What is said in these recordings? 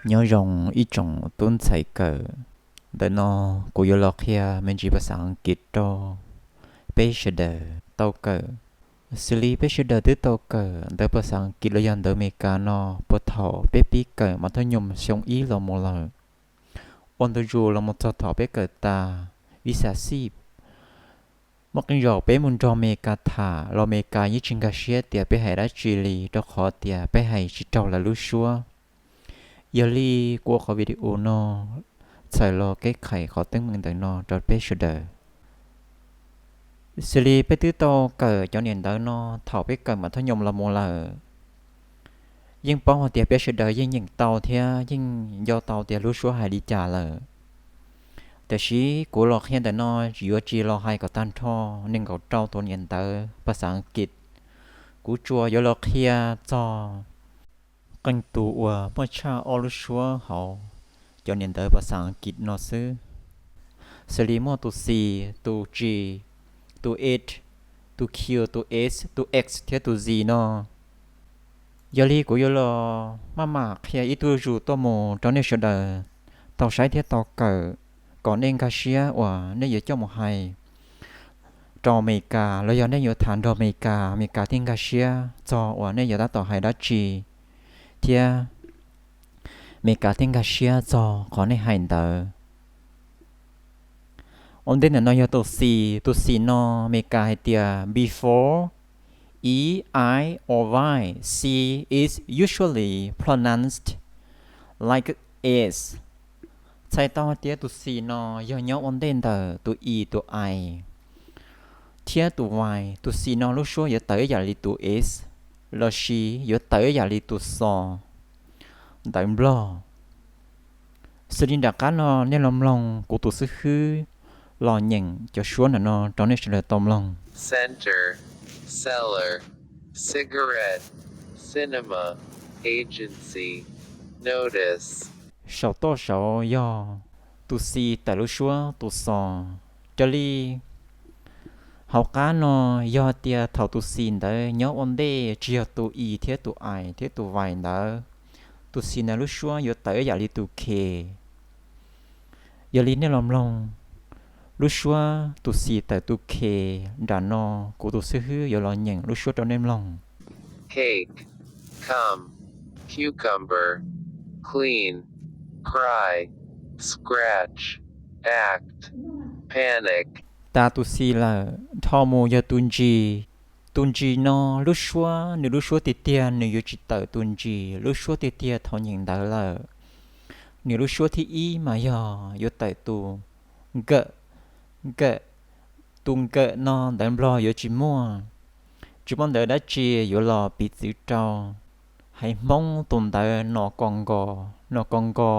Nyob zoo ib tsoom tub ntxhais kawm. Ntawm no kuv yuav los qhia me ntsis phas xas Askiv rau peb sawv daws tau kawm. Xws li peb sawv daws twb tau kawm ntawv phas xas Askiv los yog ntawv Amelikas no puag thaum peb pib kawm mas thaj nyoom xyoo ib los mus lawm, ua ntu zus los mus txog thaum peb kawm tas ib xas xij. Muaj qee zaum peb mus nrog Amelikas tham los Amelikas yeej tsis nkag siab tias peb hais dab tsi li rau qhov tias peb hais tsis raug lawv lub suab. Yog li kuv ua qhov video no txhawm los kev khais qhov teeb meem ntawm no rau peb sawv daws. Xws li peb twb tau kawm cov niam ntawv no thaum peb kawm mas thaj nyoom los mus lawm, yeej paub hais tias peb sawv daws yeej nyeem tau thiab yeej nco tau tias lub suab hais li cas lawm. Tiam sis kuv los qhia ntawm no yuav tsis los hais kom tag nrho nees nkaum rau tus niam ntawv phas xas Askiv. Kuv tsuas yuav los qhia txog qee tus uas muaj tshaj ob lub suab hauv cov niam ntawv phas xas Askiv no xwb. Xws li muaj tus xis, tus tsis, tus ej, tus kiu, tus es, tus ex thiab tus zis no. Yog li kuv yuav los maj mam qhia ib tug zus tuaj mus rau nej sawv daws tau saib thiab tau kawm kom nej nkag siab uas nej yuav coj mus hais rau Amelikas los yog nej yuav tham nrog Amelikas, Amelikas thiaj nkag siab txog uas nej yuav tab tom hais dab tsi thiab Amelikas thiaj nkag siab txog qhov nej hais ntawd. Ua ntej ntawm no yog tus xis, tus xis no Amelikas hais tias before, e, i, or y, xis is usually pronounced like is. Txhais tau hais tias tus xis no yog nyob ua ntej ntawm tus i, tus i thiab tus y. Tus xis no lub suab yuav tawm ib yam li tus es lossis yuav tawm ib yam li tus xos ntawv Nplog. Xws li nram qab no nej los mloog kuv tus xib hwb los nyeem cov suab ntawm no rau nej sawv daws tau mloog. Center, seller, cigarette, cinema, agency, notice. Saum toj saud yog tus xis tawm lub suab tus xos. Raws li hauv qab no, yog tias thaum tus xis ntawd nyob ua ntej tsis yog tus i thiab tus i thiab tus y ntawd, tus xis ntawd lub suab yuav tawm ib yam li tus k. Yog li nej los mloog lub suab tus xis tawm tus k nram no, kuv tus xib hwb yuav los nyeem lub suab rau nej mloog. Cake, come, cucumber, clean, cry, scratch, act, panic. Tas tus xis lawm, dhau mus yog tus ntsis. Tus ntsis no lub suab, nws lub suab tiag tiag nws yuav tsis tawm tus ntsis lub suab tiag tiag thaum nyeem ntawv lawm. Nws lub suab thib ib mas yog yuav tawm tus nkawm, nkawm. Tus nkawm no ntawv Nplog yuav tsis muaj, tsis muaj ntawv dab tsi yuav los piv txwv rau. Haiv Hmoob tus ntawv no ko nko, no ko nko.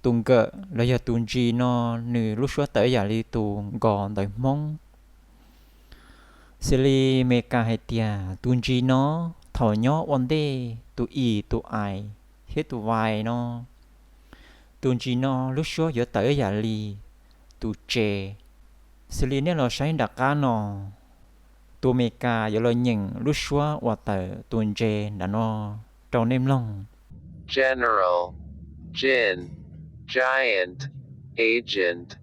Tus nkawm los yog tus ntsis no nws lub suab tawm ib yam li tus nko ntawv Hmoob. Xws li Amelikas hais tias tus ntsis no thaum nyob ua ntej tus i, tus i thiab tus y no, tus ntsis no lub suab yuav tawm ib yam li tus tse. Xws li nej los saib nram qab no, tus Amelikas yuav los nyeem lub suab uas tawm tus ntse nram no rau nej mloog. General, gin, giant, agent,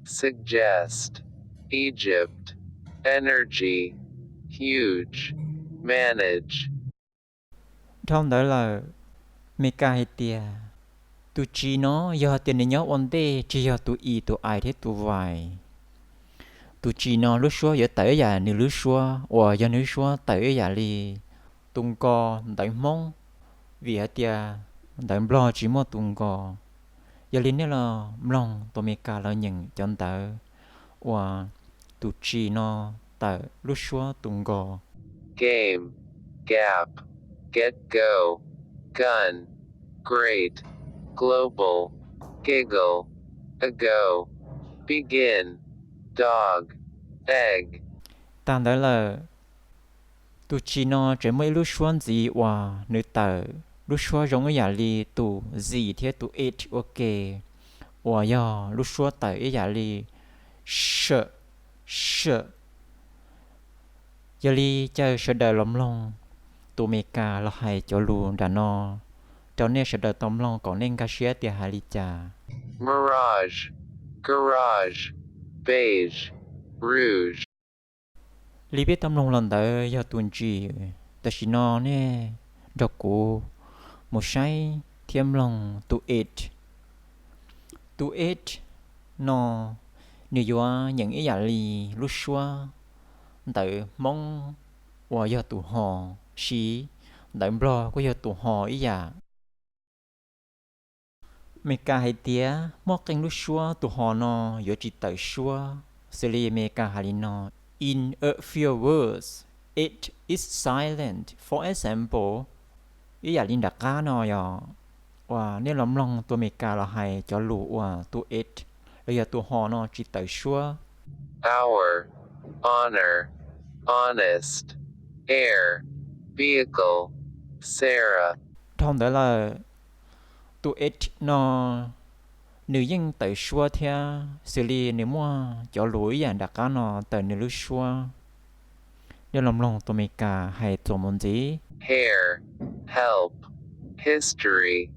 suggest, Egypt, energy, huge, manage. Dhau ntawd lawm, Amelikas hais tias tus tsis no yog tias nws nyob ua ntej tsis yog tus i, tus i thiab tus y, tus tsis no lub suab yuav tawm ib yam nws lub suab uas yog nws lub suab tawm ib yam li tus nko ntawv Hmoob, vim hais tias ntawv Nplog tsis muaj tus nko. Yog li nej los mloog tus Amelikas los nyeem cov ntawv uas tus tsis no tawm lub suab tus nko. Game, gap, get go, gun, great, global, giggle, ago, begin, dog, egg. Tag ntawd lawm, tus tsis no tseem muaj ib lub suab ntxiv uas nws tawm lub suab zoo ib yam li tus zis thiab tus ej ua ke, uas yog lub suab tawm ib yam li sawm, sawm. Yog li caw sawv daws los mloog tus Amelikas los hais cov lus nram no rau nej sawv daws tau mloog kom nej nkag siab tias hais li cas. Mirage, garage, beige, rouge. Li peb tau mloog los ntawd yog tus ntsis, tam sim no nej nrog kuv mus saib thiab mloog tus it. Tus it no nws yuav nyeem ib yam li lub suab ntawv Hmoob uas yog tus hos, siv ntawv Nplog kuj yog tus hos ib yam. Meskas hais tias muaj qee lub suab tus hos no yuav tsis tawm suab, xws li Meskas hais li no: In a few words, it is silent. For example, ib yam li nram qab no yog uas nej los mloog tus Meskas los hais cov lus uas tus it los yog tus hos no tsis tawm suab: hour, honor, honest, air, vehicle, Sarah. Dhau ntawd lawm, tus it no nws yeej tawm suab thiab, xws li nws muaj cov lus ib yam nram qab no tawm nws lub suab. Nej los mloog tus Meskas hais txuas mus ntxiv: hair, help, history,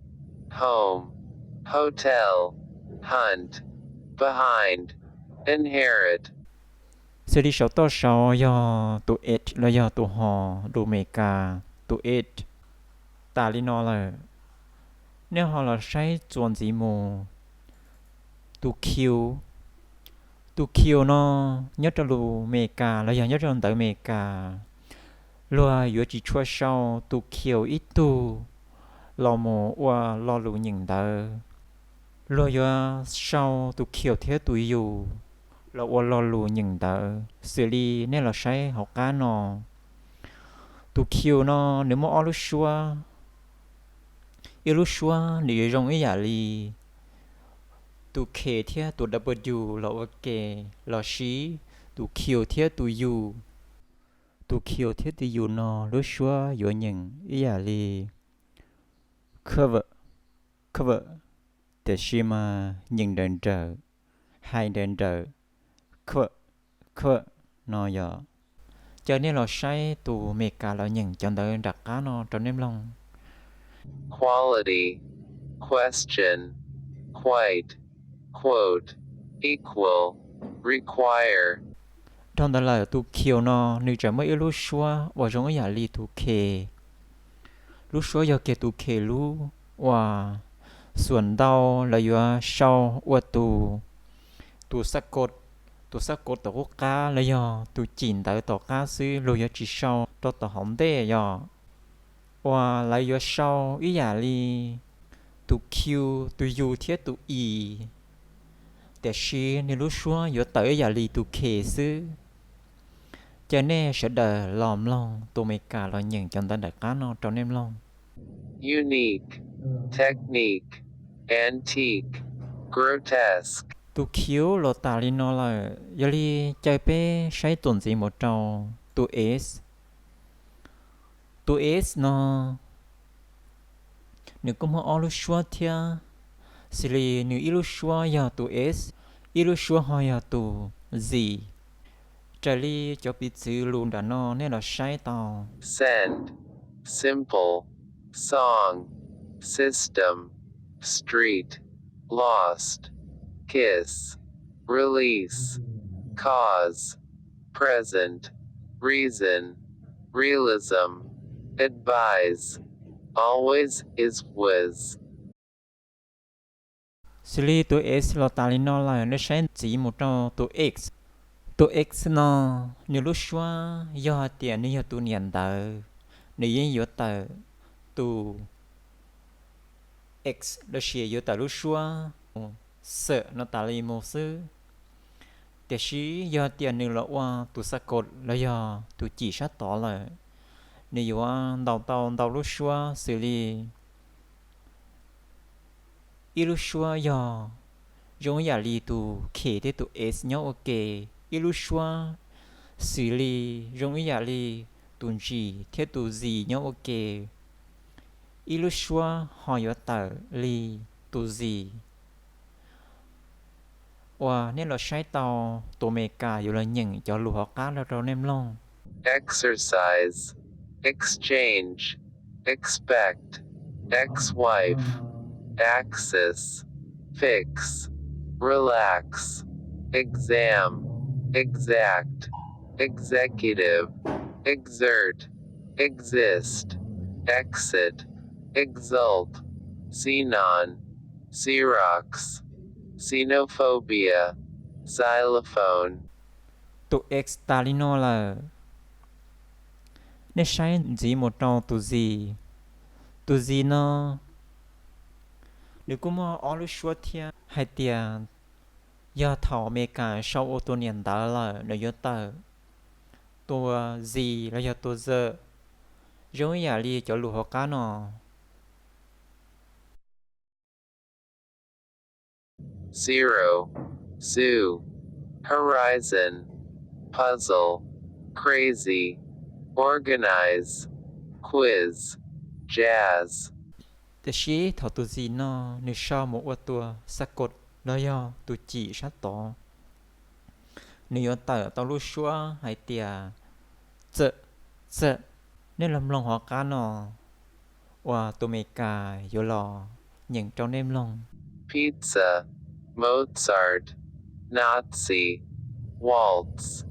home, hotel, hunt, behind, inherit. Xws li saum toj saud yog tus it los yog tus hos, lus Meskas tus it tas li no lawm. Nej ho los saib txuas ntxiv mus, tus kill. Tus kill no nyob rau lus Meskas los yog nyob rau ntawv Meskas, luag yuav tsis tshua sau tus kill ib tug los mus ua lo lus nyeem ntawv. Luag yuav sau tus kill thiab tus you los ua lo lus nyeem ntawv, xws li nej los saib hauv qab no. Tus kill no nws muaj ob lub suab. Ib lub suab nws yuav zoo ib yam li tus k thiab tus w los ua ke, los sis tus kill thiab tus you. Tus kill thiab tus you no lub suab yuav nyeem ib yam li cover, cover, tiam sis mas nyeem nrawm nrawm, hais nrawm nrawm, cover, cover no yog. Caw nej los saib tus Meskas los nyeem cov ntawv nram qab no rau nej mloog. Quality, question, quite, quote, equal, require. Dhau ntawd lawm, tus kill no nws tseem muaj ib lub suab uas zoo ib yam li tus k. Lub suab yog kiag tus k lub uas xuas ntau lawv yuav sau ua tus, tus xab kod, tus xab kod tom qub qab los yog tus cim ntawv tom qab xwb, luag yuav tsis sau rau tom hauv ntej yog. Uas lawv yuav sau ib yam li tus kill, tus you thiab tus e, tiam sis nws lub suab yuav tawm ib yam li tus k xwb. Caw nej sawv daws los mloog tus Meskas los nyeem cov ntawv nram qab no rau nej mloog. Unique, technique, antique, grotesque. Tus kill los tas li no lawm, yog li caw peb saib txuas ntxiv mus rau tus s. Tus s no nws kuj muaj ob lub suab thiab, xws li nws ib lub suab yog tus s, ib lub suab ho yog tus z. Raws li cov piv txwv lus nram no nej los saib tau: send, simple, song, system, street, lost, kiss, release, cause, present, reason, realism, advise, always, is, was. Xws li tus s los tas li no lawm, nej saib ntxiv mus rau tus x. Tus x no nws lub suab yog hais tias nws yog tus niam ntawv, nws yeej yuav tawm tus x los sis yuav tawm lub suab xwm no tas li mus xwb. Tiam sis yog tias nws los ua tus xab kod los yog tus cim sab tod lawm, nws yuav ntaus tau ntau lub suab xws li ib lub suab yog zoo ib yam li tus k thiab tus s nyob ua ke, ib lub suab xws li zoo ib yam li tus ntsis thiab tus zis nyob ua ke, ib lub suab ho yuav tawm li tus zis. Uas nej los saib tau tus Amelikas yuav los nyeem cov lus hauv qab no rau nej mloog. Exercise, exchange, expect, ex-wife, axis, fix, relax, exam, exact, executive, exert, exist, exit, exult, xenon, xerox, xenophobia, xylophone. Tus ex tas li no lawm. Nej saib ntxiv mus rau tus zis. Tus zis no, nws kuj muaj ob lub suab thiab hais tias yog thaum Amelikas sau ua tus niam ntawv lawm nws yuav tawm tus zis los yog tus zawm, zoo ib yam li cov lus hauv qab no. Zero, zoo, horizon, puzzle, crazy, organize, quiz, jazz. Tiam sis thaum tus zis no nws sau mus ua tus xab kaum los yog tus cim sab tod, nws yuav tawm tau lub suab hais tias txawm, txawm. Nej los mloog hauv qab no uas tus Amelikas yuav los nyeem rau nej mloog. Pizza, Mozart, Nazi, waltz,